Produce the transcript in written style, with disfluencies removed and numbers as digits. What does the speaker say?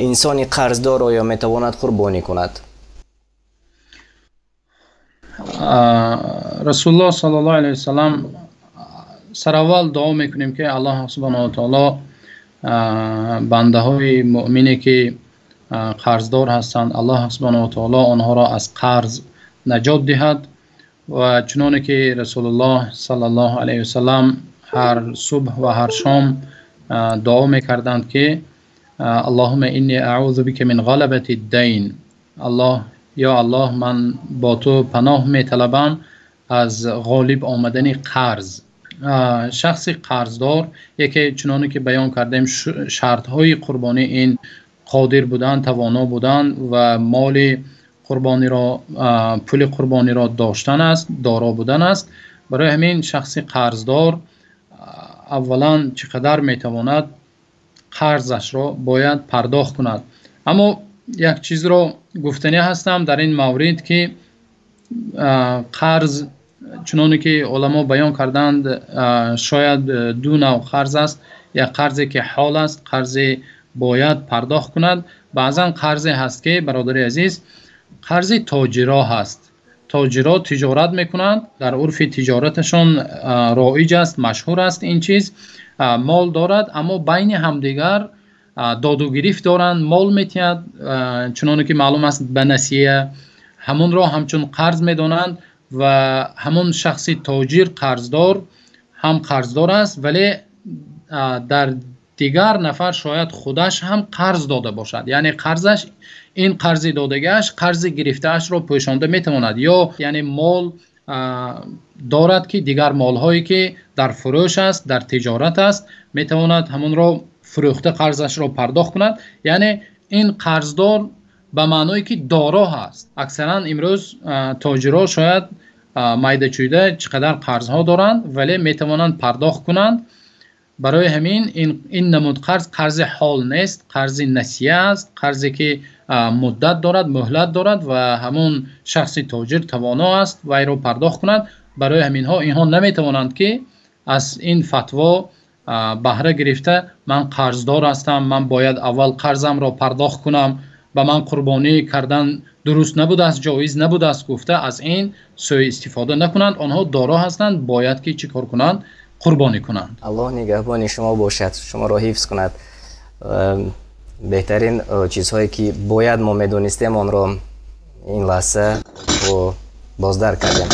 Инсони қарздор оё метавонад қурбонӣ кунад? Расулуллоҳ саллаллоҳу алайҳи васаллам, сараввал дуо мекунем, ки Аллоҳ субҳонаҳу ва таъоло бандаҳои мӯъмине ки қарздор ҳастанд, Аллоҳ субҳонаҳу ва таъоло онҳоро аз қарз наҷот диҳад. Ва чуноне ки Расулуллоҳ саллаллоҳу алайҳи васаллам ҳар субҳ ва ҳар шом дуо мекарданд, ки Аллоҳумма инни аъузу бика мин ғалабатид дайн, Аллоҳ, ё Аллоҳ, ман бо ту паноҳ металабам аз ғолиб омадани қарз. Шахси қарздор яке, чуноне ки баён кардем, шартҳои қурбонӣ ин қодир будан, тавоно будан ва моли қурбониро, пули қурбониро доштан аст, доро будан аст. Барои ҳамин шахси қарздор аввалан чӣ қадар метавонад қарзашро бояд пардохт кунад. Аммо як чизро гуфтанӣ ҳастам дар ин маврид, ки қарз, чуноне ки уламо баён карданд, шояд ду нав қарз аст. Як қарзе ки ҳол аст, қарзе бояд пардохт кунад. Баъзан қарзе ҳаст ки, бародари азиз, қарзи тоҷиро ҳаст. Тоҷиро тиҷорат мекунанд, дар урфи тиҷораташон роиҷ аст, машҳур аст ин чиз. Мол дорад, аммо байни ҳамдигар додугирифт доранд, мол метиҳад, чуноне ки маълум аст, ба насия, ҳамонро ҳамчун қарз медонанд ва ҳамон шахси тоҷир қарздор ҳам қарздор аст, вале дар дигар нафар шояд худаш ҳам қарз дода бошад. Яъне қарзаш, ин қарзи додагиаш қарзи гирифтаашро пӯшонда метавонад. Ё яъне мол дорад, ки дигар молҳое ки дар фурӯш аст, дар тиҷорат аст, метавонад ҳамонро фурӯхта қарзашро пардохт кунад. Яъне ин қарздор ба маъное ки доро ҳаст. Аксаран имрӯз тоҷиро шояд майда-чуйда чӣ қадар қарзҳо доранд, вале метавонанд пардохт кунанд. Барои ҳамин ин намуд қарз қарзи ҳол нест, қарзи насия аст, қарзе ки муддат дорад, муҳлат дорад ва ҳамон шахси тоҷир тавоно аст вайро пардохт кунад. Барои ҳаминҳо инҳо наметавонанд ки аз ин фатво баҳра гирифта, ман қарздор ҳастам, ман бояд аввал қарзамро пардохт кунам, ба ман қурбонӣ кардан дуруст набудааст, ҷоиз набудааст гуфта аз ин сӯи истифода накунанд. Онҳо доро ҳастанд, бояд ки чӣ кор кунанд? Қурбонӣ кунанд. Аллоҳ нигаҳбони шумо бошад, шуморо ҳифз кунад. Беҳтарин чизҳое ки бояд мо медонистем, онро ин лаҳза боздар кардем.